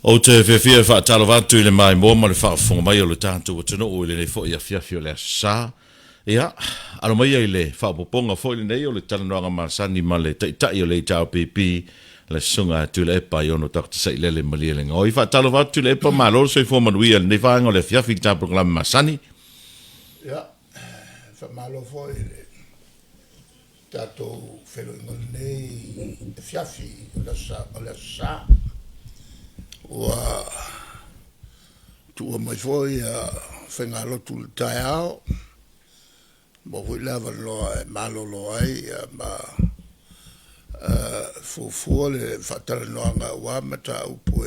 Ou te fiafia e faatalofa atu i le maimoa ma le faafofoga mai o le tatou atunuu i lenei foi afiafi o le Aso Sa. Ia, alo maia i le faaopoopoga foi lenei o le talanoaga masani ma le Taitai o le HRPP, le Susuga ia Tuilaepa Aiono Dr. Sailele Malielegaoi. Faatalofa atu Tuilaepa, malo le soifua manuia i lenei vaega o le afiafi i le tatou polokalame masani. Ia, faamalo foi i le tatou feiloaiga o lenei afiafi o le Aso Sa. Ua tuua mai foi faigalotu i le taeao, maua foi le avanoa e malolo ai ma fuafua le faatalanoaga aua mataupu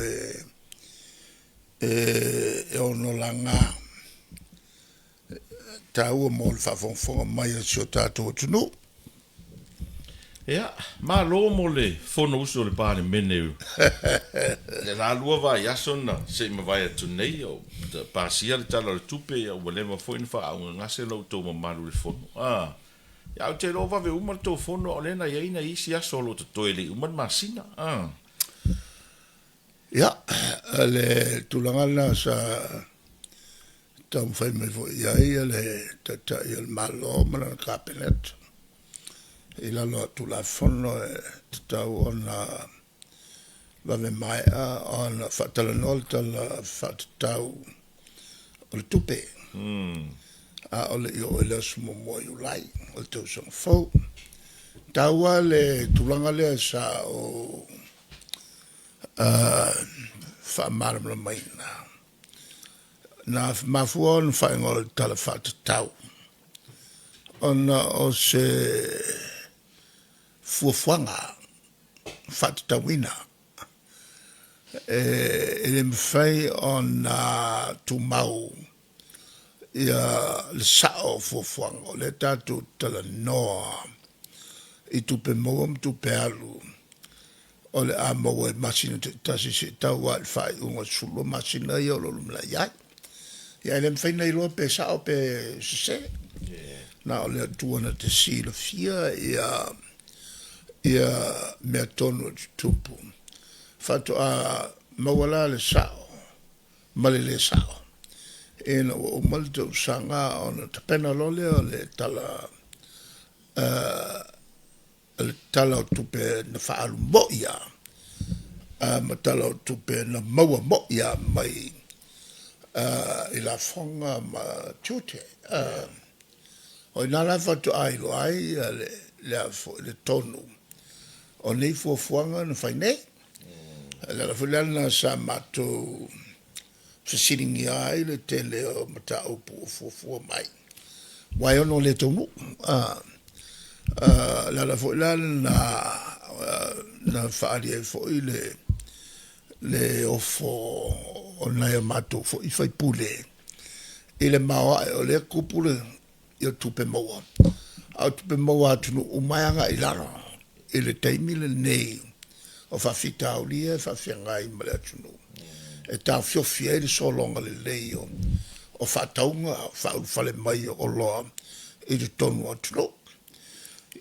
e ono laga taua mo le faafogafoga mai a si o tatou atunuu. Ia, malo mo le Fonousu a le Palemene i le la lua vaiaso na se i mavae atu nei, o pasia le Tala o le Tupe, ia ua leva foi ona faaaaogagase lo outou mamalu i le Fono. A, ia ou te iloa ua vave uma le tou Fono, a o lea na i ai nai isi aso o lo o totoe e le i uma le masina. A. Ia, o le tulaga lena sa taumafai mai foi i ai le Taitai o le Malo ma lana Kapeneta i lalo o Tulafono e tatau ona vave maea ona faatalanoa le Tala Faatatau o le Tupe, a o le i oo i le aso 1 o Iulai o le tausaga fou. E taua le tulaga lea sa ou faamalamalamaina. Na mafua ona faaigoa o le Tala Faatatau ona o se fuafuaga faatatauina e le mafai ona tumau le sao o fuafuaga o lea tatou te talanoa i tupe maua ma tupe alu o le a maua i masina taitasi seia tau lava i le faaiuga o le 12 masina ia o lo o lumanai ai. Ia e le mafai ona iloa pe sao pe sese, na o le Atua na te silafia mea tonu e tutupu. Faatoa maua la le sao ma le le sao ina ua uma le tausaga ona tapena loa lea o le Tala o le Tala o Tupe na faaalu moi lava ma Tala o Tupe na maua moi lava mai i lafoga ma tiute. O i ina la faatoa iloa ai le tonu o nei fuafuaga na fai nei. O le ala foi la lena sa matou fesiligia ai le tele o mataupu o fuafua mai, aua e ono le taunuu. O le ala foi la lena na faaali ai foi le ofo o nai a matou foi sui usufono i le maoae o lea e tupu tupe maua, a o tupe maua a atunuu uma e agai i lalo i le taimi lenei o faafitauli ia e faafeagai ma le atunuu, e taofiofi ai le sologa lelei o faatauga faaulufale mai o oloa i totonu o atunuu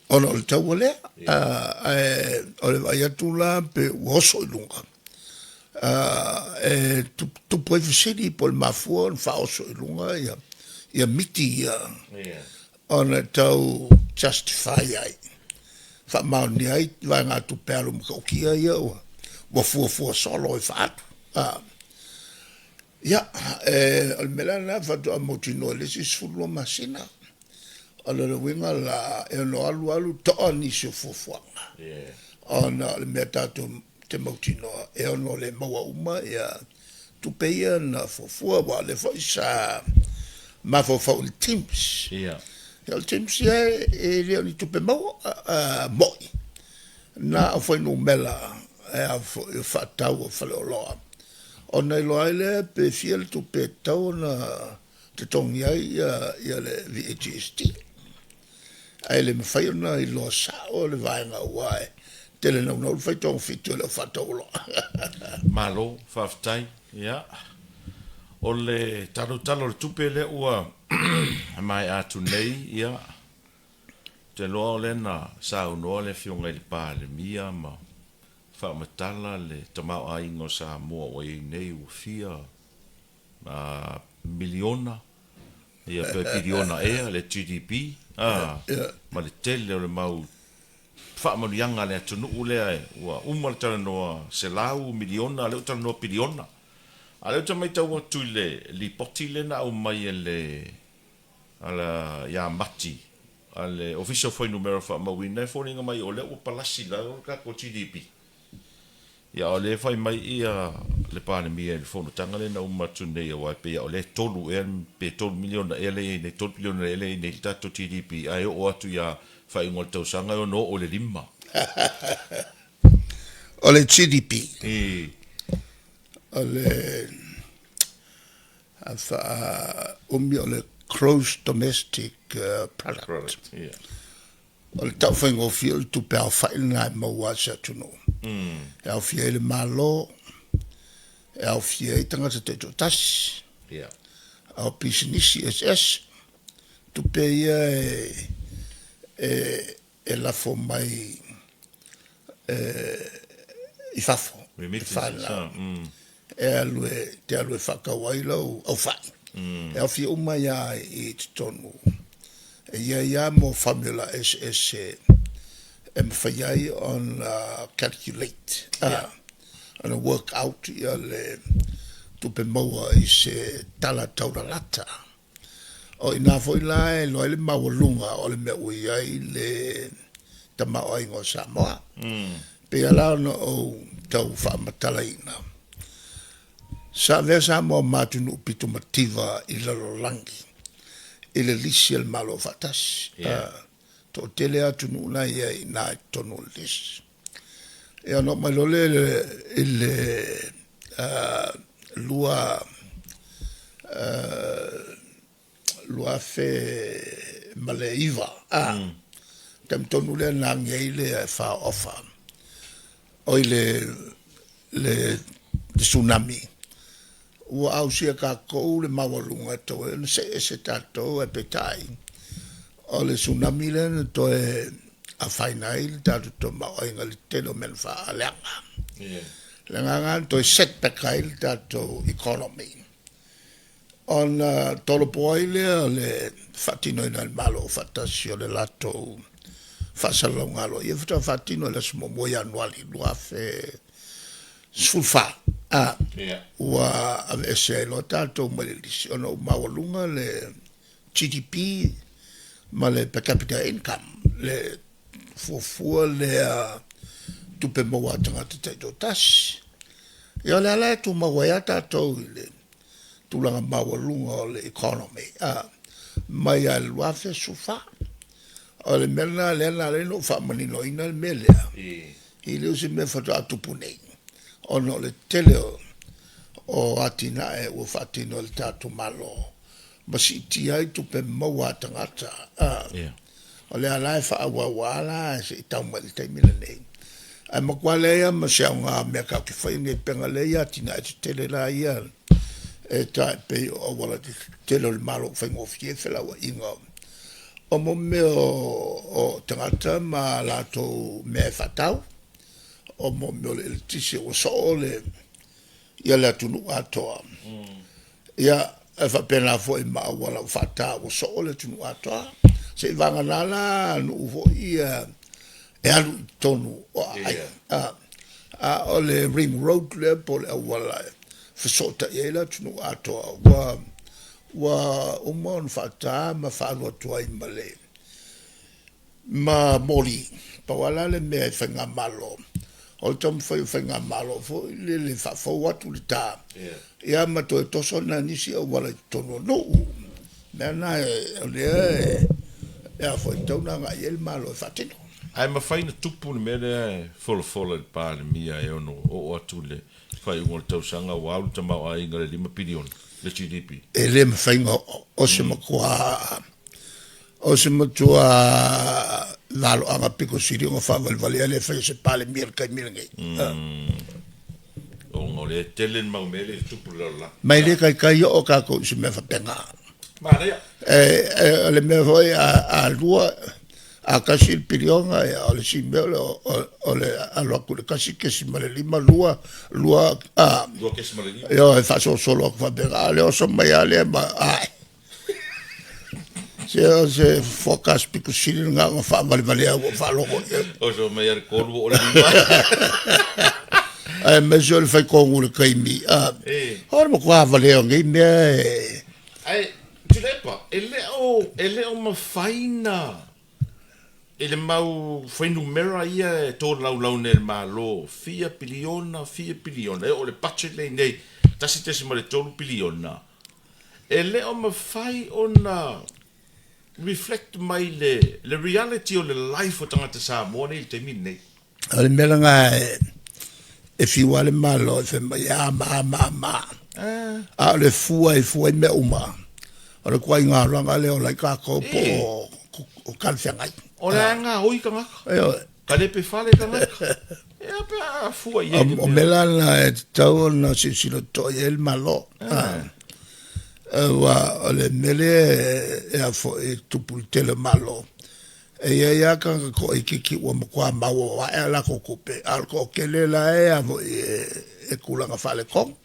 ona o le taua lea. Ae o le vaai atu la pei ua oso i luga, e tutupu ai fesili po o le mafua ona faaoso i luga miti ia ona e tau justify ai, faamaonia ai vaegatupe alu matautia ia ua fuafua solo e faaalu. Ia, o le mea la lena faatoa mautinoa i le isi 12 masina. O lona uiga la e ono alu alu to'a nisi o fuafuaga ona o le mea tatou te mautinoa e ono le maua uma tupe ia na fuafua, aua o lea foi sa mafaufau i le TIMS. Ia, o le TIMS ia e le o ni tupe maua moi, na o fuainumera e a foi o faatau o faleoloa ona iloa ai lea pe fia le tupe e tatau ona totogi ai le VAGST. Ae le mafai ona iloa sao le vaega aua e tele naunau le fai togafiti o le au faatau oloa. Malo faafetai. Ia, o le tatou Tala o le Tupe lea ua maea atu nei, ia, ou te iloa o lea na saunoa le Afioga i le Palemia ma. faamatala le tamaoaiga o Samoa ua i ai nei ua fia miliona ia pe piliona ea le GDP a ma le tele o le mau faamanuiaga a le atunuu lea ua uma le talanoa 100 miliona lea ua talanoa piliona. A o lea ou te matau atu i le lipoti lea na aumai e le a ia Mati a le Ofisa o Fuainumera Faamauina e foliga mai o lea ua palasi i lalo le tatou GDP. Ia a o lea e fai mai ia le Palemia i le fonotaga lea na uma atu nei aua e pei lava o lea e tolu ea pe tolu miliona ea lea e i ai nei, tolu piliona ea lea e i ai nei le tatou GDP ae oo atu ia faaiuga o le tausaga e ono oo i le lima. O le GDP, o le faaumi o le Gross Domestic Product. Product, yeah. O le tau faigofie o le tupe aofai lena e maua a se atunuu. E aofia ai le Malo, e aofia ai tagata taitoatasi, yeah. A o pisinisi eseese. Tupe ia e, e, e lafo mai e, i fafo, e whanau. E alu e, te alu e whakau ai lau aufai. E aofia uma ai a i totonu. E ia ia mo formula eseese e mafai ai ona calculate, yeah. Ona work out ia le tupe maua i se tala taulalata. O i ina foi la e iloa ai le maualuga o le mea ua i ai le tamaoaiga o Samoa. Pei lava la ona ou tau faamatalaina, sa avea Samoa ma atunuu pito mativa i le lalolagi i le lisi a le Malo Afaatasi. Yeah. Toatele atunuu na i ai i ina i totonu o le lisi. Ia ona oo mai loa lea i le 2009, a, taimi tonu lea na agi ai le faaofa, oi le le tsunami, ua ausia e tatou le maualuga e tatau ai ona see ese tatou, ae peitai, o le tsunami lea na toe afaina ai le tatou tamaoaiga i le tele o mea na faaleaga. O le agaga lena na toe set back ai le tatou economy ona tolopo ai lea o le faatinoina e le Malo Aufaatasi o le latou faasalalauga aloaia faatoa faatino i le aso 1 o Ianuari 2014, a, ua aveese ai loa tatou mai le lisi ona ua maualuga le GDP ma le per capita income, le fuafua lea tupe maua a tagata taitoatasi. Ia o lea la e tumau ai lava tatou i le tulaga maualuga o le economy a, mai lava i le 2014. O le mea lena lea na ala ai ona ou faamaninoina le mea lea, e le o se mea faatoa tupu nei, ona o le tele o atinae ua faatino e le tatou Malo ma siitia ai tupe maua a tagata. O lea la e faaauau lava la se i tau mai i le taimi lenei. Ae matua leai lava ma se aoga o mea tatou te faia nei upega lea i atinae tetele la ia e tai pei o auala tetele o le Malo ua faigofie ai felauaiga o mo mea o tagata ma latou mea e faatau, o mo mea o le eletise ua soo le ia le atunuu atoa. Ia, e faapena foi ma auala ua faata ua soo le atunuu atoa. Seiavagana la nuu foi ia e alu i totonu o aai. A o le ring road lea po o le auala e fesootai ai le atunuu atoa ua uma ona faata ma faaalu atu ai ma le ma moli. Pau lava la le mea i faigamalo, o le taumafai o faigamalo foi lele e faafou atu le ta, ia ma toe toso nai nisi auala i totonu o nuu. O mea na o lea e a foi e tatau ona agai i ai le Malo e faatino. Ae mafai ona tupu le mea lea e folafola i le Palemia e ono oo atu i le faaiuga o le tausaga ua au le tamaoaiga i le lima piliona, le GDP? E le mafai ona oo. O se matua O se matua valoaga pito sili ona faavalevalea le faia se Palemia i le taimi lenei. Ona o lea e tele le mau mea lea e tutupu i le lalolagi. Ma e le taitai oo tatou i se mea faapena. Manaia. O le mea foi a lua, A tasi le piliona, ia, o le isi mea o le, o le alu atu i le 1.5, 2, 2, a. 2.5. Ioe, e faasolosolo atu faapena, a o le oso mai lava lea ma ae. Se o se forecast pito sili lena ona faavalevalea ua ou faalogo i ai. Oso mai lava i le 3 oo i le 5. Aemaise o le faitonu i le taimi, a, o le matua valea o nei mea e. Ae, Tuilaepa, e le o, e le o mafai na, i le mau fuainumera ia e tolaulau nei e le Malo, fia piliona, fia piliona, e oo i le budget lea i nei, 1.3 piliona, e le o mafai ona reflect mai le, le reality o le life o tagata Samoa nei i le taimi lenei. O le mea lena e fiu lava le Malo e fai mai e a ma a ma a ma a. A o le fua e fua ai mea uma, o le ituaiga olaga lea e ola ai tatou po o talafeagai. O le a gaoi tagata. Ioe. Kalepe fale tagata. Ea pe a fua i ai le mea. O mea la na e tatau ona silasila totoa i ai le Malo. Aua o le mea lea e a foi e tupu i le tele o Malo, E i ai lava tagata toaitiiti ua matua maoae a latou tupe, a o le toatele la e a foi e tulaga faaletonu.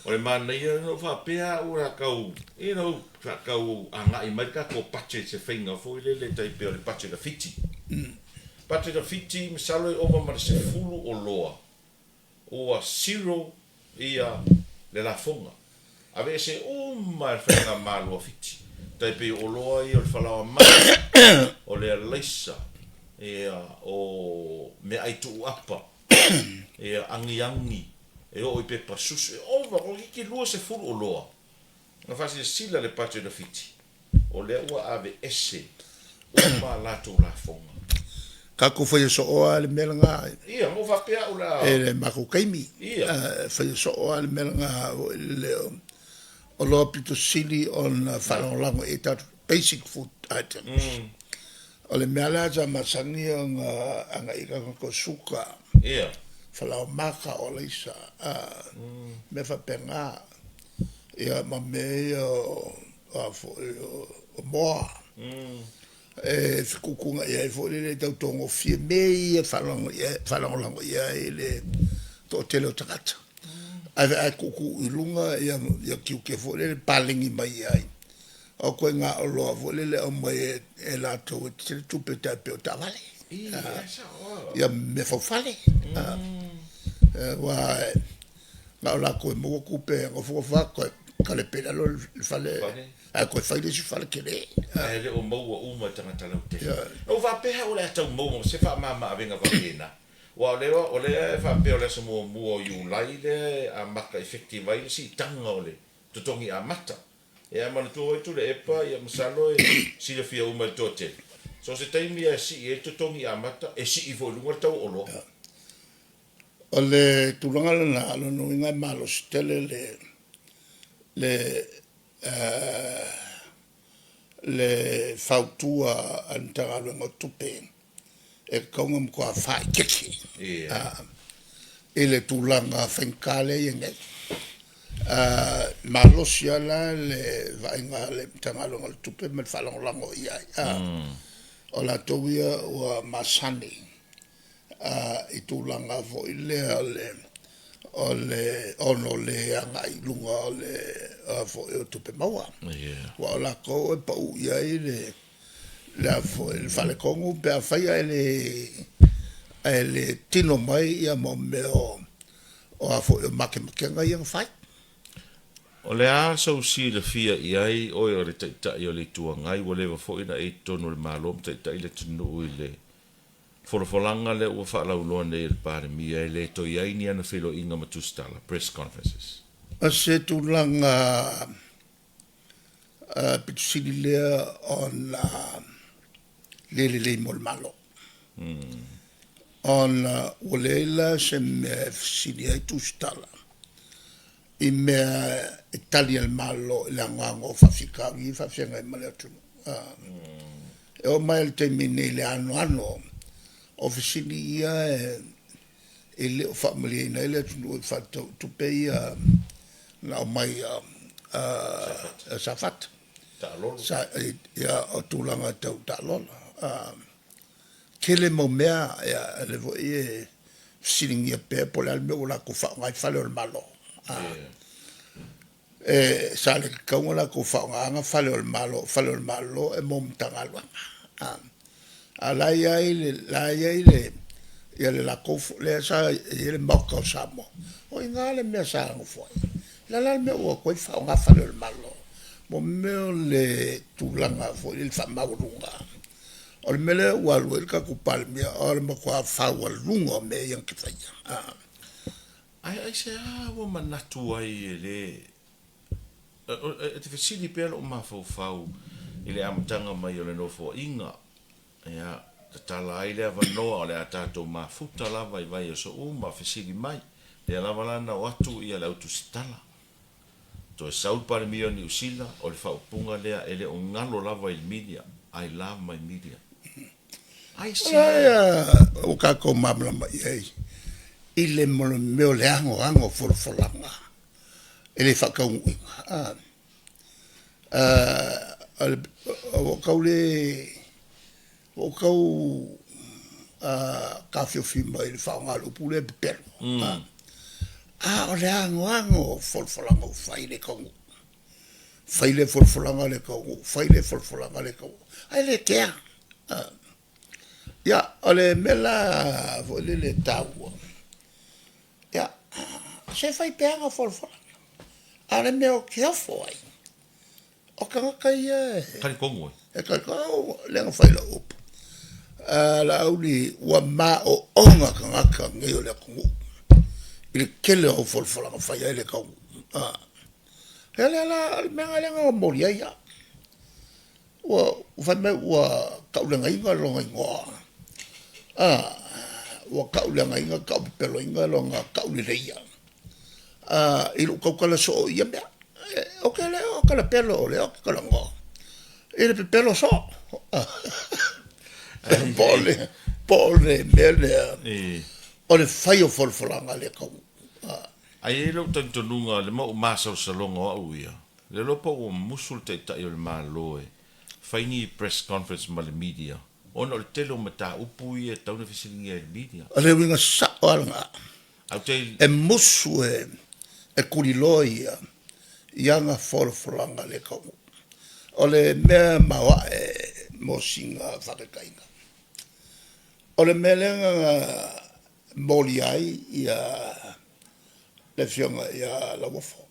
O le manaia na ou faapea au o le a tau, you know, sa tau agai mai le tatou budget i se faiga foi lele e tai pei o le budget a Fiti. Budget a Fiti masalo e ova ma le 10 oloa ua zero ia le lafoga. Aveese uma e le Faigamalo a Fiti, tai pei o oloa ia o le falaoa mata, o le alaisa, ia, o meaai tuuapa, ia, agiagi, e oo i pepa susu, e ova toeitiiti 20 oloa. Na faasilasila le budget a Fiti, o lea ua aveese uma a latou lafoga. Tatou faia soo lava le mea lena. Ia, na ou faapea au la. E le matou taimi. Ia. Faia soo lava le mea lena foi lele o loa pito sili ona faalagolago i ai tatou basic food items. O le mea lea sa masani ona agai i ai tagata o suka. Ia. Falaoa maka, o alaisa, mea faapena. Ia ma mea ia o a foi o moa. E fetuutuunai ai foi lele e tau togofie mea ia e faalagolago i ai le toatele o tagata. Ae a tuutuu i luga ia tiute foi lele paleni mai ai, o ituaiga oloa foi lele e aumai e latou e tetele tupe tai pei o taavale. Ia mea faufale. Aua na o latou e maua tupe e nofonofo lava toe kalepe i lalo le fale ae toe fai le isi fale tele. Ae le o maua uma e tagata lautele. Na ou faapea au o le a tau maua ma se faamama avega faapena. Aua o lea o lea e faapea o le aso muamua o Iulai lea e amata effective ai le siitaga o le totogi amata. Ia manatua foi Tuilaepa, ia masalo e silafia uma e le toatele, so o se taimi lava e sii ai le totogi amata, e sii foi i luga le tau o oloa. O le tulaga lena, o lona uiga e malosi tele le le le fautua a le Matagaluega o Tupe e tatau ona matua faaeteete i le tulaga faigata lea e i ai nei. Malosi lava la le vaaiga a le Matagaluega o le Tupe ma le faalagolago i ai. O latou ia ua masani i tulaga foi lea o le ono le agai i luga o le a foi o tupe maua. Aua o latou e pau i ai le le a foi le faaletonu pe afai ae le ae le tino mai ia mo mea o o a foi o makemakega ia na fai. O le a sou silafia i ai oe o le Taitai o le Itu Agai ua leva foi ona e i totonu o le Malo ma taitai le atunuu i le folafolaga lea ua faalauiloa nei e le Palemia e le toe i ai ni ana feiloaiga ma tusitala, press conferences? O se tulaga pito sili lea ona le lelei mo le Malo, ona ua leai la se mea e fesili ai tusitala i mea e tali a le Malo i le anoano o faafitauli ia e faafeagai ma le atunuu. E oo mai lava i le taimi nei i le anoano o fesili ia e le o faamalieina ai le atunuu e faatatau i tupe ia na aumai a Safata. Sa ia o tulaga tau taalolo. Tele mau mea, ia, lea foi e fesiligia pea po o le a le mea ua latou faaaoga ai fale o le Malo. E sa le tatau ona latou faaaogaina fale o le Malo, o fale o le Malo e mo Matagaluega. A o la e i ai le, la e i ai le, ia le latou lea sa i ai le Maota o Samoa, o i ina le mea sa nonofo ai. O le a la le mea ua o atu ai faaaoga fale o le Malo? Mo mea o le tulaga foi lele faamaualuga. O le mea lea ua alu ai le tatou Palemia, o le matua faualuga o mea ia na te faia. Ae aisea ua manatu ai e le E te fesili pea lou mafaufau i le amataga mai o le Nofoaiga, ia, tatala ai le avanoa o le a tatou mafuta lava i vaiaso uma, fesili mai. Lea lava la na o atu ia le au tusitala. Toe sau le Palemia o Niu Sila, o le faaupuga lea e le o galo lava i le media, I love my media. Aisea? Ua tatou malamalama i ai i le mea o le anoano o folafolaga e le faataunuuina. Ua tau le, ua ou tau taofiofi mai i le faaaoga o le upu lea pepelo, a o le anoano o folafolaga ua fai le taunuu. Fai lea folafolaga le taunuu, fai lea folafolaga le taunuu, ae le kea. Ia, o le mea la foi lele e taua, ia, se fai pea ana folafolaga, a o le mea ou te ofo ai, o tagata ia e talitonu ai. E talitonu, lea na fai lau upu. Laauli, ua maoona tagata nei o le atunuu i le tele o au folafolaga fai ae le taunuu. Ia lea la, o le mea lena lea na momoli ai au. Ua fai mai ua tauleagaina lona igoa, a, ua tauleagaina, taupepeloina lona tauleleia i lou tautala soo i ia mea. Ou te le o talapelo o lea ou te talanoa i le pepelo soo. Po o le mea lea o le fai o folafolaga le taunuu. Ae i ai lou talitonuga, le mau masalosaloga o au ia, le iloa po ua musu le Taitai o le Malo e fai ni press conference ma le media ona o le tele o mataupu ia e tatau ona fesiligia e le media. O le uiga sao lava lena. Ae ou te. E musu e tuliloa ia i ana folafolaga le taunuu. O le mea maoae mo sina faataitaiga, o le mea lea na molia ai ia le Afioga ia Lauofo,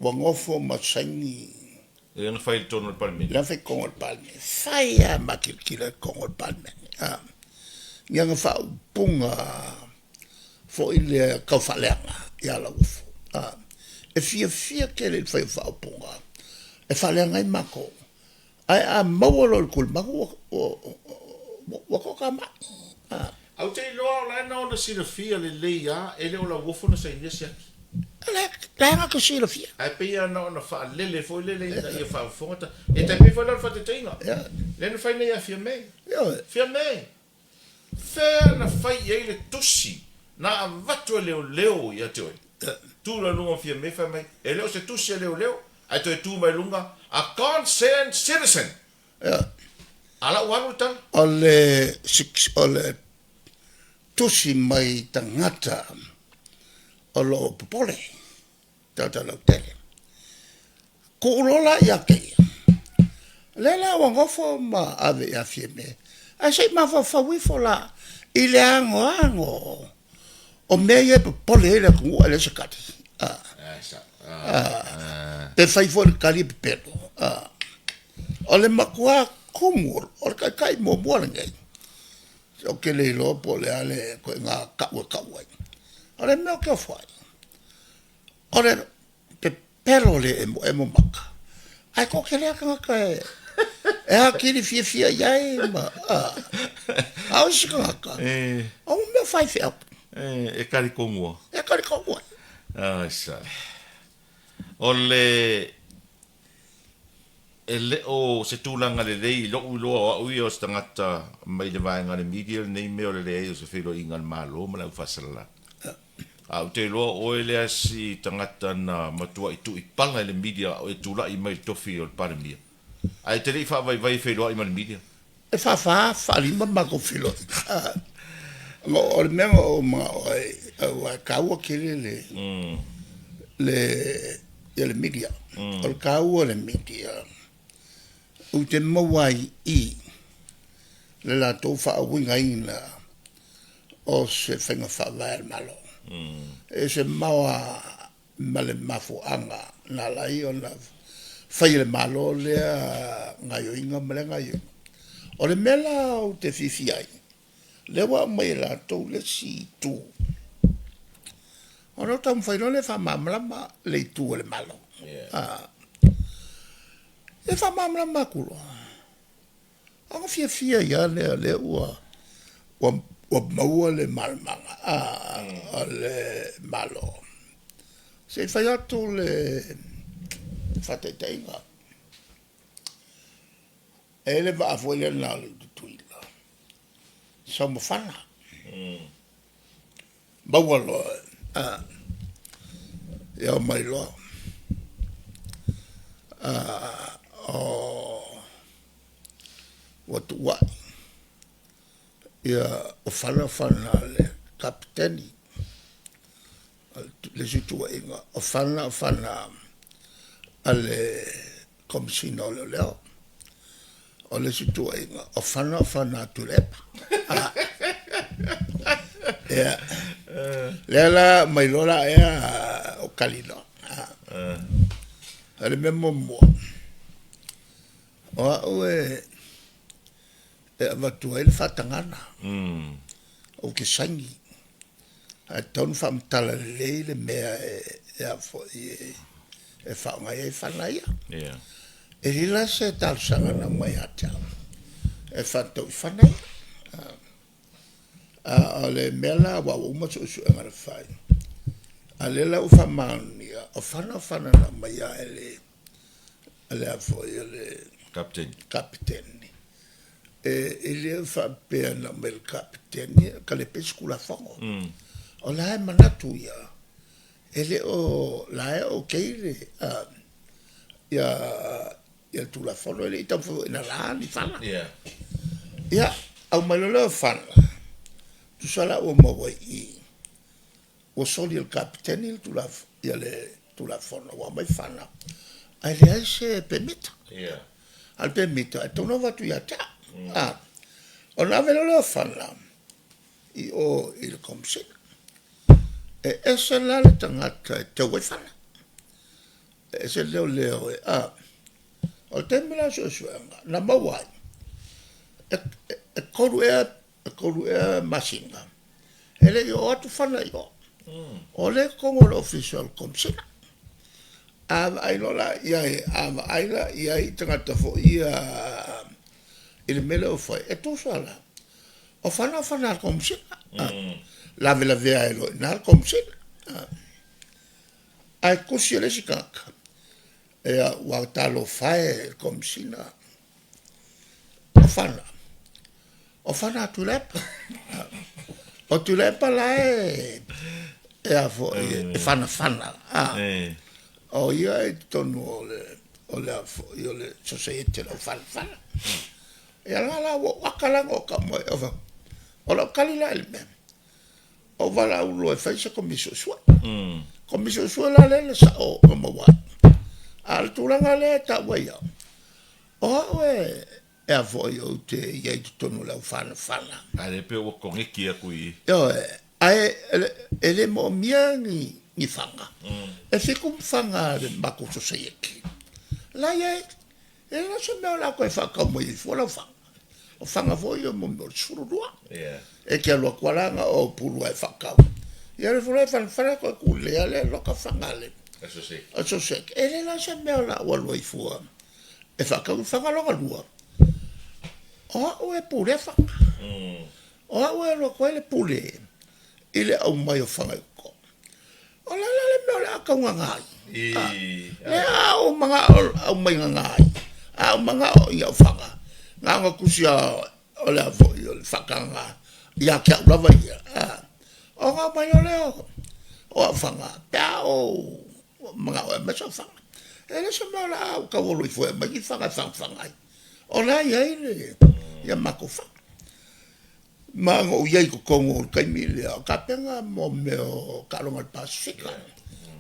ua nofo ma saini. Lea na fai i totonu o le Palemene. Lea na fai i totonu o le Palemene. Fai lava makilikila i totonu o le Palemene. I ana faaupuga foi lea tau faaleaga ia Lauofo. E fiafia tele i le fai o faaupuga e faaleaga ai matou. Ae a maua loa i le tulimanu ua toatamai. Ae ou te iloa o la e na ona silafia lelei lava, e le o Lauofo na sainia siaki. O la e na te silafia. Ae pei lava na ona faalele foi lele ina ia faafofoga ta. E tai pei foi la o le faataitaiga, lea na fai nei ia Fiame. Fiame! Fea na fai i ai le tusi na avatu e leoleo ia te oe? Tu la luga o Fiame fai mai, e le o se tusi a leoleo, ae toe tu mai luga, a concerned citizen. A la ua alu le tala. O le, o le tusi mai tagata o lo o popole, tagata lautele. Tuu loa la ia te ia, lea la ua nofo ma ave ia Fiame, ae se i mafaufau ifo la i le anoano o mea ia e popole ai le atunuu ae leai se tali. Pe fai foi le tali e pepelo. O le matua tumu o le taitai muamua lenei, ou te le iloa po o le a le ituaiga tau e tau ai. O le mea ou te ofo ai, o le pepelo le emoemo maka, ae toatele lava tagata e atili fiafia i ai ma, a o isi tagata, o mea faifeau. E talitonu lava. E talitonu ai. Aisa. O le E le o se tulaga lelei i lou iloa o au ia o se tagata mai le vaega a le media lenei mea o le leai o se feiloaiga a le Malo ma le aufaisalasala. Ae ou te iloa o oe lea si tagata na matuai tuipala i le media a o e tulai mai i le tofi o le Palemia. Ae e te le i faavaivai e feiloai ma le media? E faafa, faalima matou feiloaiga. O le mea na ou manao ai, aua e taua tele le, le, ia le media. O le taua o le media, ou te maua ai i i le latou faauigaina o se faiga faavae a le Malo. E ese mamao lava ma le mafuaaga na ala ai ona fai e le Malo lea gaoioiga ma lea gaoioiga. O le mea la ou te fiafia ai, lea ua aumai e latou le isi itu, ona taumafai loa lea e faamalamalama le itu a le Malo. Ia faamalamalama atu loa, ona fiafia ai lava lea o lea ua ua maua le malamalamaaga o le Malo. Se i fai atu le faataitaiga, e i ai le vaa foi lea na alu i Tutuila, sau ma fana, maua loa ia omai loa ua tuuai ia o fana o fana a le Kapeteni. O le isi tuuaiga, o fana o fana a le Komesina o Leoleo. O le isi tuuaiga, o fana o fana a Tuilaepa. Ia, lea la aumai loa la ea ou tali loa. O le mea muamua, o au e avatu ai le faatagaga, ou te saini, ae tatau ona faamatala lelei le mea e faaaoga ai fana ia. E leai la se talosaga na aumai ia te au e faatatau i fana ia. A o le mea la aua ua uma suesuega na fai, a o lea la ua faamaonia, o fana o fana na aumaia e le a foi o le Kapeteni. E le faapea na aumai e le Kapeteni e talepe se Tulafono. O la e manatu ia, e le o la e okay le ia le Tulafono, e le i taumafai foi e nana ni fana. Ia, aumai loa lea o fana, tusa la ua maua i i ua soli e le Kapeteni le le Tulafono ua aumai fana ae leai se pemita. A o le pemita e tatau ona avatu ia te au. Ona ave loa lea o fana i o i le Komesina. E ese la le tagata e teu ai fana, e ese le leoleo e O le taimi la o suesuega na maua ai, e 3 ea, e 3 ea masina e le i oo atu fana i o. O lea e i totonu o le Ofisa o le Komesina. A vaai loa la i ai, a vaai la i ai i tagata foi ia i le mea lea ua fai, e tusa la o fana o fana a le Komesina, lavelavea ai loa i ina le Komesina. Ae tusi e le isi tagata, ia ua talofa e i le Komesina, o fana, o fana a Tuilaepa. O Tuilaepa la e e a foi e fanafana, o ia e i totonu o le o le a foi o le Sosaiete a le Aufanafana. Ia la la ua ou ata la ona ou tau mai, o lau tali la i le mea, ou valaau loa e fai se Komisi Suesue. Komisi Suesue la lea na sao na maua ai. A o le tulaga lea e taua ai au, o au e a foi ou te i ai i totonu o le aufanafana. A lea pei ua koneti atu i i. Ioe, ae e le moomia ni fana. E 7 fana a le matou sosaiete la e i ai. E leai la se mea o le a toe faatau mai ai fua lau fana. O fana foi ia mo mea o le 12. E te alu atu lava la na o Upolu lava e faatau, ia alu ifo loa e fanafana toe tuu lelei lava lea e loka fana a le sosaiete. E leai la se mea o le a ou alu ai fua e faatau le fana lona lua, o au e pulea fana. O au e alu atu ai le pule i le aumai o fana i totonu. O le a la le mea o le a tau nana ai? Lea a ou manao aumai nana ai, a ou manao i au fana, na ona tusi lava o le a foi o le faatagaga ia te au lava ia, ona aumai loa lea o au fana pe a ou manao e aumai sau fana. E le o se mea o le a ou tauolo ifo e aumai ni fana e fagafaga ai. O la e i ai le, ia matou fana. Ma na ou i ai i totonu o le taimi lea o tapena mo mea o taaloga a le Pasefika. Na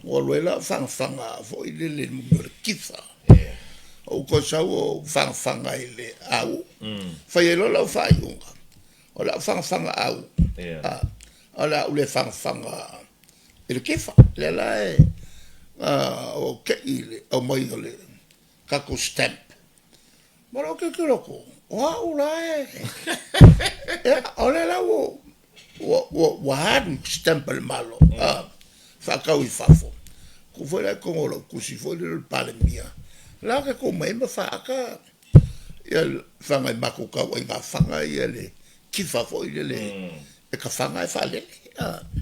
ou alu ai la o fagafaga foi lele i le mea o le kifa. Ou toe sau ou fagafaga i le AU. Fai ai loa lau faaiuga, o le a ou fagafaga AU, a o le a ou le fagafaga i le kifa. Lea la e ua ou te i i le aumai o le tatou stamp. Ma lou tilotilo atu, o au la e, ia, o lea la ua, ua, ua, ua alu i stamp a le Malo, a, faatau i fafo. Tuu foi la i totonu o lau tusi foi lele o le Palemia, o la e te tu mai ai ma faata ia fana i matou tauaiga fana ia le kifa foi lele e ta fana ae faalele.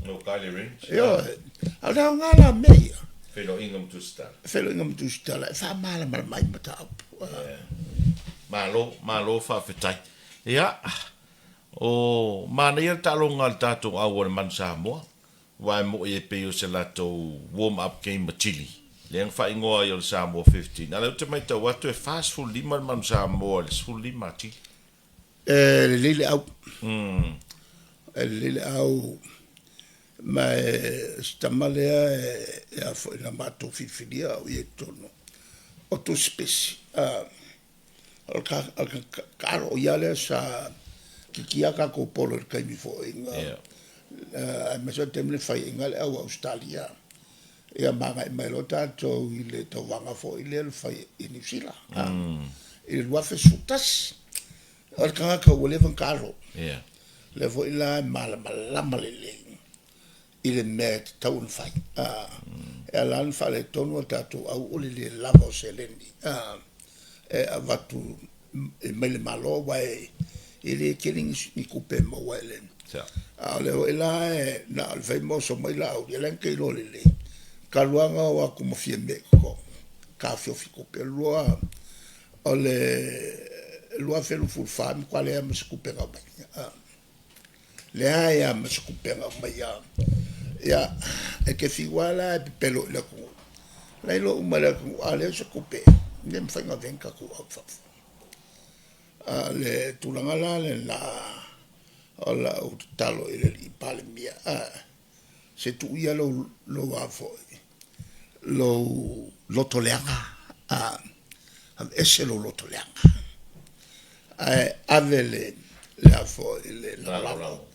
No Kylie Range. Ioe. A o le aoga la o mea ia. Feiloaiga ma Tusitala. Feiloaiga ma Tusitala e faamalamalama ai mataupu. Malo, malo faafetai. Ia, o manaia le taaloga a le tatou au a le Manu Samoa, aua e mo'i e pei o se latou warm up game ma Chile, lea na faaigoa ai o le Samoa 15, a o lea ou te matau atu e 45 le Manu Samoa i le 15 a Chile. E lelei le au. E lelei le au, ma e o si tama lea e a foi na matou filifilia a o ia i totonu o Tusipesi. O le taalo o ia lea sa kikia tatou polo i le taimi foi na, aemaise o le taimi na fai ai le au a Ausetalia. Ia ma agai mai loa tatou i le tauvaga foi lea na fai i Niu Sila i le 2011. O le tagata ua leva ona taalo. Lea foi la e malamalama lelei i le mea e tatau ona fai. E ala ona faaletonu a tatou au o le le lava o seleni e avatu mai le Malo, aua e le tele ni tupe e maua e le. A o lea foi la e na o le fai ma oso mai Laauli, ia la e na te iloa lelei, talu lava ona o atu ma Fiame i totonu, taofiofi tupe. Lua, o le 2024 e matua leai lava ma se tupe na aumai. Leai lava ma se tupe na aumaia. Ia, e te fiu lava la e pepelo i le atunuu, la e iloa uma e le atunuu, a leai se tupe, e le mafai ona ave ni tatou au i fafo. A o le tulaga la lena o lau tatalo i le alii Palemia, se tuu ia lou, lou a foi, lou loto leaga, aveese lou loto leaga, ae ave le, le a foi, le lagolago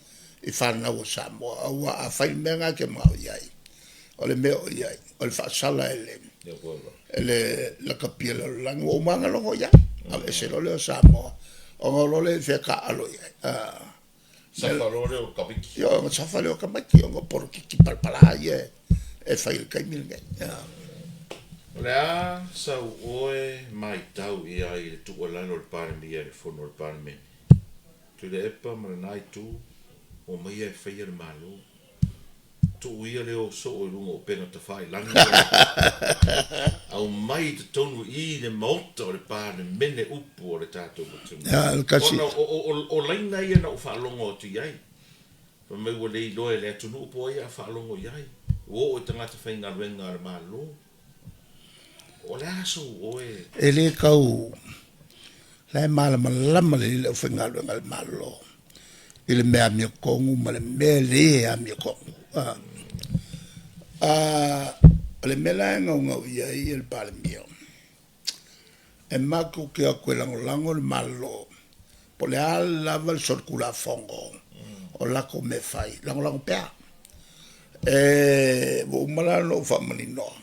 i fanau a Samoa. Aua a fai le mea lena e te manao i ai, o le mea o i ai, o le faasala e le, e le lakapi e le lalolagi, ua uma lava ona logo i ai, aveese loa lea o Samoa, ona o loa lea i fea e taaalo i ai. Safa loa lea o tamaiti. Ioe, ona safa lea o tamaiti ona o polokiki palapala ia e fai i le taimi lenei. O le a sau oe matau i ai i le tuualalo a le Palemia i le Fono a le Palemene? Tuilaepa ma lena itu, omaia e faia le Malo. Tuu ia le o soo i luga o upega tafailagi aumai i totonu i i le Maota o le Palemene upu o le tatou atunuu. Ona o laina ia na ou faalogo atu i ai, fai mai ua le iloa e le atunuu po o ai a faalogo i ai, ua oo i tagata faigaluega a le Malo. O le a sou oe? E le tau, la e malamalama lelei le aufaigaluega a le Malo i le mea amiotonu ma le mea le amiotonu. O le mea la e naunau i ai le Palemia, e matou te o atu e lagolago le Malo po o le a lava le solitulafono o latou mea e fai, lagolago pea. E, ua uma la ona ou faamaninoa,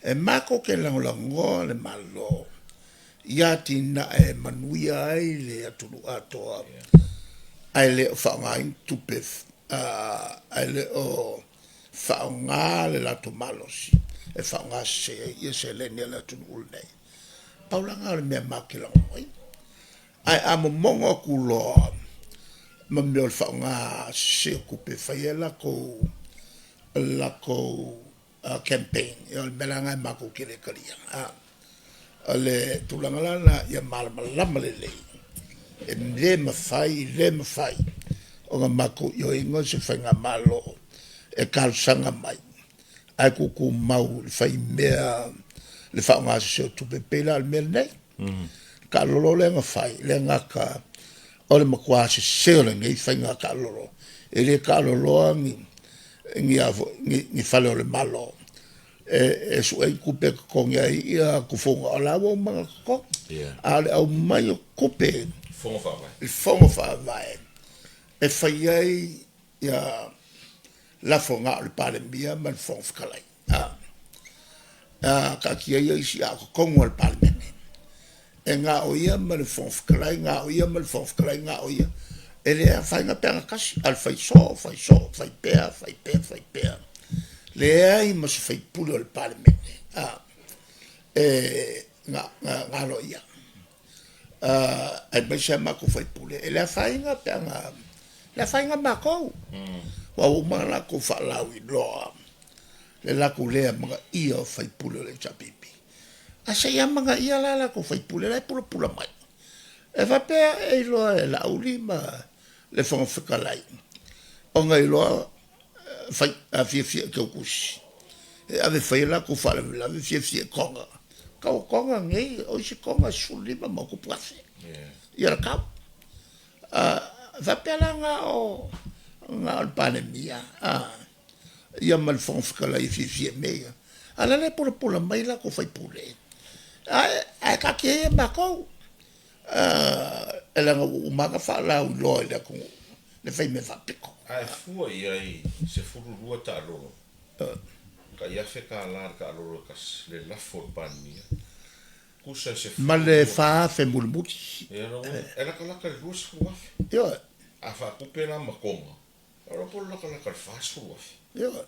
e matou te lagolagoa le Malo i atinae e manuia ai le atunuu atoa, ae le o faaaogaina tupe, ae le o faaaoga le latou malosi e faaaoga sese ai ia seleni a le atunuu lenei. Pau la lena o le mea matou te lagolagoina. Ae a momono atu loa ma mea o le faaaoga sese o tupe e fai ai latou campaign, ia o le mea la lena matou te le talia. O le tulaga la lena ia malamalama lelei, e le mafai, le mafai ona matou ioeina se faigamalo e talosaga mai ae tutumau i le faimea. le faaaoga sese o tupe, pei la o le mea lenei. Taalolo lea na fai, le gata o le matua sese o lenei faiga taalolo, e le taaloloa ni ni a foi ni fale o le Malo e sue ai ni tupe e totogi ai ia tufuga, o la ua uma ona totogi. A o le aumai o tupe i fono faavae e fai ai ia lafo na o le Palemia ma le Fofoga Fetalai, a taatia ia isi a o totonu lava o le Palemene, e na o ia ma le Fofoga Fetalai, na o ia ma le Fofoga Fetalai, na o ia. E le afaina pe a na tasi, a o le fai soo, fai soo, fai pea, fai pea, fai pea, leai ma se sui usufono o le Palemene e na aloaia, aemaise lava matou sui usufono. E le afaina pe ana, e le afaina matou, aua ua uma ona latou faalauiloa le latou le amanaia o sui usufono o le HRPP. Ae se i amanaia la latou sui usufono la e pulapula mai. E faapea e iloa e Laauli ma le Fofoga Fetalai ona iloa fai, a fiafia e teutusi e ave e fai a latou faalavelave fiafia i toga. Tau o toga nei, o isi toga e 15+ ia le tau. A faapea la na o le Palemia ia ma le Fofoga Fetalai e fiafia i mea ia, a o la e pulapula mai latou sui usufono, ae taatia ia matou, leaga ua uma lava ona faalauiloa i le atunuu le fai mea faapito. Ae fua i ai 12 taalolo, tai $1000 le taalolo e tasi, le lafo a le Palemia. Tusa e Ma le 4,000 mulimuli. Ia, e latalata i le 20,000. Ioe. A faatupe la ma toga, o le po o le latalata i le 40,000. Ioe.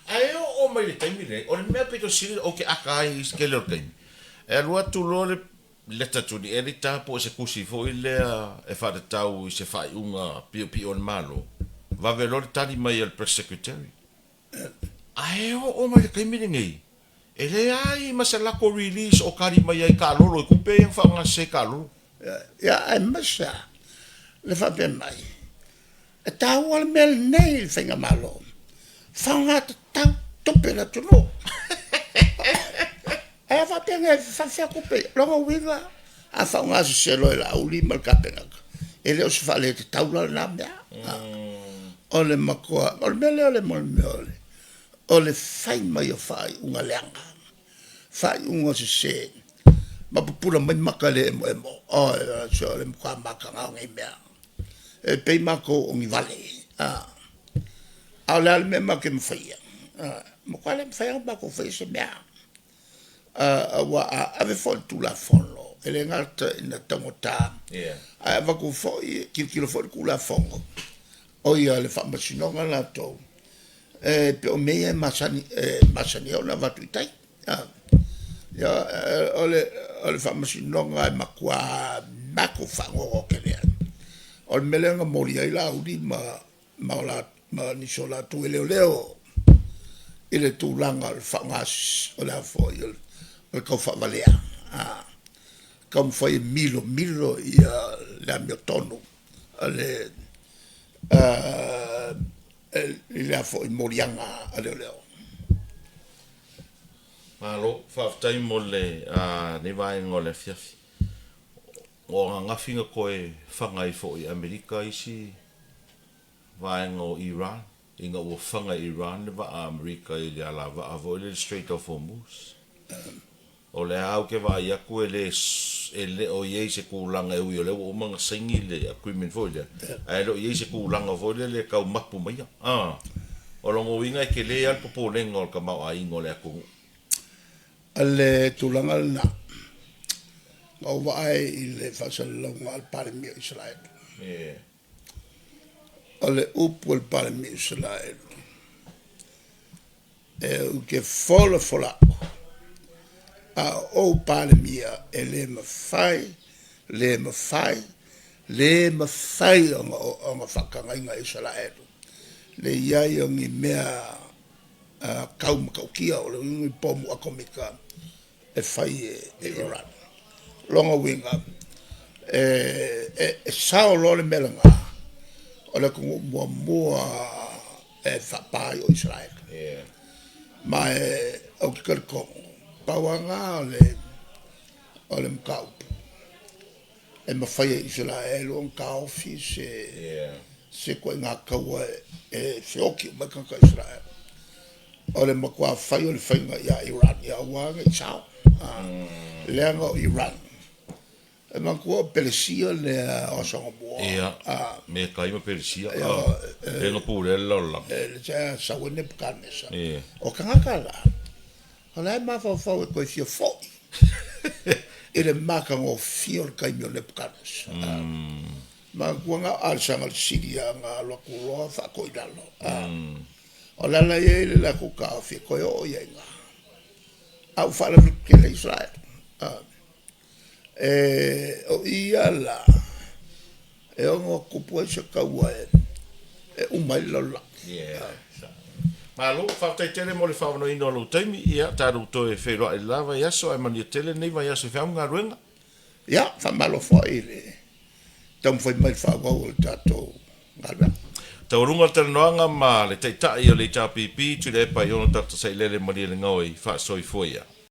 Ae oo mai le taimi lenei, o le mea pito sili ou te aka ai i isi tele o taimi, e alu atu loa le leta to the editor po o se tusi foi lea e faatatau i se faaiuga piopio o le Malo, vave loa le tali mai a le press secretary. Ae oo mai le taimi lenei, e leai ma se latou release o tali mai ai taalolo i tupe ia na faaaoga sese taalolo. Ia, aemaise lava le faapea mai, e taua le mea lenei i le faigamalo, faaaoga tatau tupe a le atunuu. Ae a faapea nei e faafefea tupe ia? Lona uiga, a faaaoga sese loa e Laauli ma le Kapeneta, e le o se faaletatau la lena mea. O le matua, o le mea lea o le mea o le fai mai o faaiuga leaga, faaiuga sese ma pupula mai mata e le emoemo. Oi se o le matua mataga o nei mea. E pei matou o ni vale, a o le a le mea matou te mafaia? E matua le mafai lava ona matou faia se mea. Aua a ave foi le Tulafono, e le gata ina taugata, ae avatu foi, tilotilo foi le Tulafono, o le Faamasinoga latou, e pei o mea ia e masani, e masani ai ona avatu i tai. Ia, o le Faamasinoga e matua matou faanoanoa tele ai. O le mea lea na moli ai Laauli ma nisi o latou e leoleo i le tulaga o le faaaoga o le a foi o le tau faavalea, taumafai e milomilo le amiotonu a le i lea foi moliaga a leoleo. Malo, faafetai mo lenei vaega o le afiafi. O ananafi na toe fana ai foi e Amerika isi vaega o Iran, ina ua fana e Iran le vaa Amerika i le alavaa foi lea i le Strait of Hormuz. O lea lava ou te vaai atu e le o i ai se tulaga e ui o lea ua uma ona saini le agreement foi lea, ae le o i ai se tulaga foi lele e tau mapu maia. O lona uiga e tele lava le popolega o le tamaoaiga o le atunuu. O le tulaga lena, na ou vaai i le faasalalauga a le Palemia o Isaraelu. O le upu a le Palemia o Isaraelu, ou te folafola atu, a o ou Palemia, e le mafai, le mafai, le mafai ona faatagaina e Isaraelu le i ai o ni mea tau matautia, o lona uiga o ni pomu atomika e fai e Iran. O lona uiga, e sao loa le mea lena, o le atunuu muamua e faapa ai o Isaraelu. Ma e ou te talitonu, Pau lava na o le o le mataupu e mafai e Isaraelu ona taofi se se ituaiga taua e feoti uma ai tagata Isaraelu. O le matua fai o le faiga ia Iran ia aua nei sao, leaga o Iran, e manatua o Pelesia lea o aso anamua. Ia, Metai ma Pelesia, lea na pulea le lalolagi. Lea sa sau ai Nepakanesa. O tagata la, o la e mafaufau e toe fia foi i le matagofie o le taimi o Nepakanesa. Manatua na o Alesana le Silia na alu atu loa faatoilalo. O le ala e i ai le latou taofi e toe oo i ai i ina, a ua faalavelave tele Isaraelu. O i ia la e ono tupu ai se taua e uma ai le lalolagi. Malo, faafetai tele mo le faaavanoaina o lou taimi. Ia, tatou toe feiloai i le la vaiaso, ae manuia tele lenei vaiaso i feau ma galuega. Ia, faamalo foi i le taumafai mai i le faaauau o le tatou galuega. Taualuga le talanoaga ma le Taitai o le HRPP, Tuilaepa Aiono Dr. Sailele Malielegaoi. Faasoifua ia.